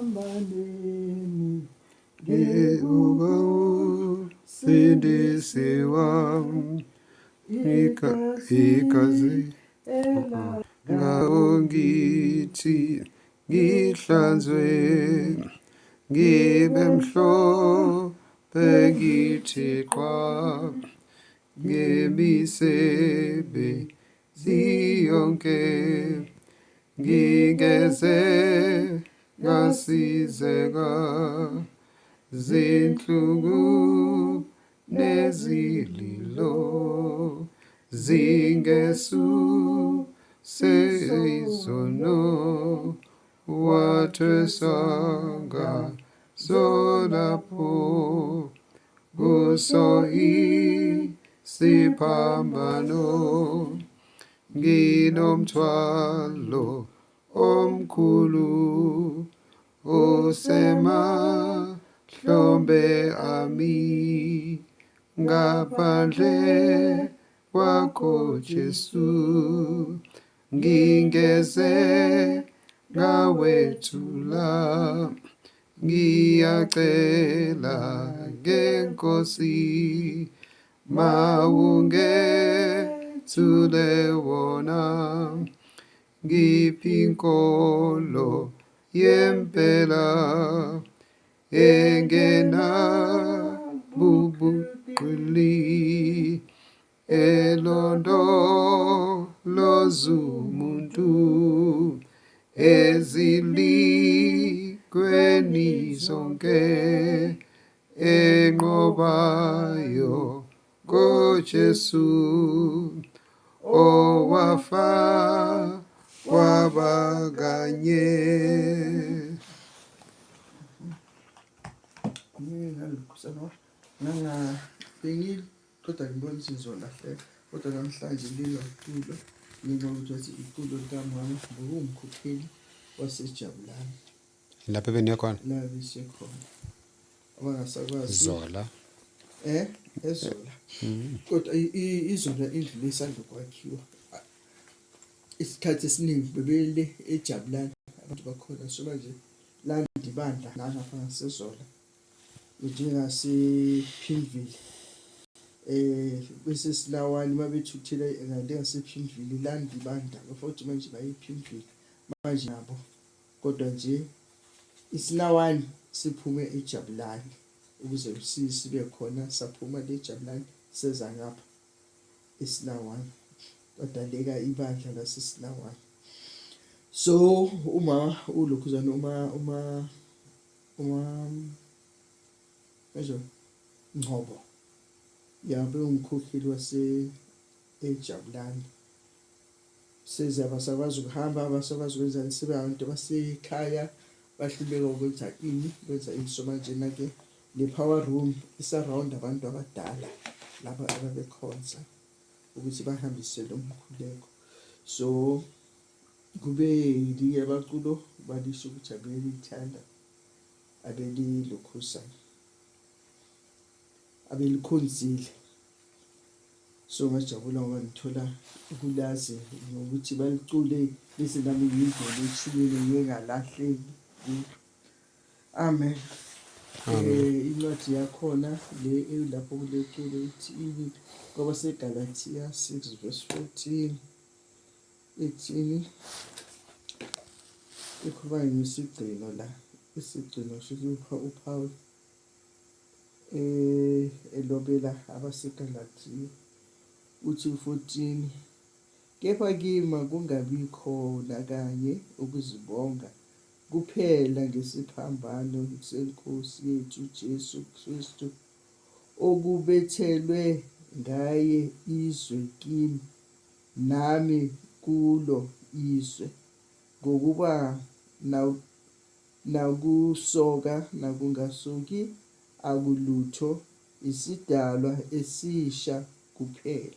Mbaneni Uba usindisi wami igazi ngawo ngithi ngihlanzwe ngibe mhlophe ngithi qwa ngemisebenzi yonke ngingeze ngasizeka zinhlungu nezililo zingesuse izono wathwesanga zolapho kuso isiphambano nginomthwalo omkhulu osemahlombe ami ngaphandle kwakho Jesu ngingeze ngawethula ngiyacela ngenkosi mawungethule wona ngiphi inkolo yempela engenabubugqili elondoloza umuntu ezilikweni zonke enqobayo ngoJesu owafa kwabakanye. Ngingalukhusanwa nanga bengi kodwa ngibona ukuthi ngizolahleka kodwa namhlanje lilo culo ngenxa yokuthi wathi iculo likamama ngokuwumkhokheli waseJabulani. Lapho ebeniya khona? La besikhona abangasakwazi Zola. Ezola. Kodwa iZola indlu lesanda kwakhiwa. Isikhathi esiningi bebele eJabulani abantu bakhona, so manje landa ibandla la ngapha ngaseZola njengasePimville, bese Silawani mabethuthela ngale ngasePimville landa ibandla futhi manje baye ePimville manje nabo, kodwa nje iSilawani siphume eJabulani ukuze sibe khona, saphuma le eJabulani seza ngapha eSilawani, kwadaleka ibandla laseSilawani. So uma ulokhuzana uma manje Ngcobo yabe umkhokheli wase eJabulani, seze abasakwazi ukuhamba, abasakwazi ukwenzani, sebe abantu basekhaya bahluleka ukwenza ini, kwenza ini. So manje ke le power room isa-round abantu abadala laba ababekhonza ukuthi bahambise lo mkhuleko. So kube elinye abaculo balisho ukuthi abelithanda, abelilokhuzana, abelikhonzile. So ngajabula ngoba ngithola ukulazi nokuthi balicule bese nami ngingene ethuneni ngingalahleki. Amen. Incwadi yakhona le elapho kule culo ithi ini? KwabaseGalathiya 6 verse 14 ithini? Ikhuluma ngesigcino la, isigcino shuthi uPaul elobela abaseGalathiya uthi 14, kepha kimi makungabikho nakanye ukuzibonga kuphela ngesiphambano seNkosi yethu Jesu Kristu, okubethelwe ngaye izwe kimi, nami kulo izwe. Ngokuba nakusoka nakungasoki akulutho, isidalwa esisha kuphela.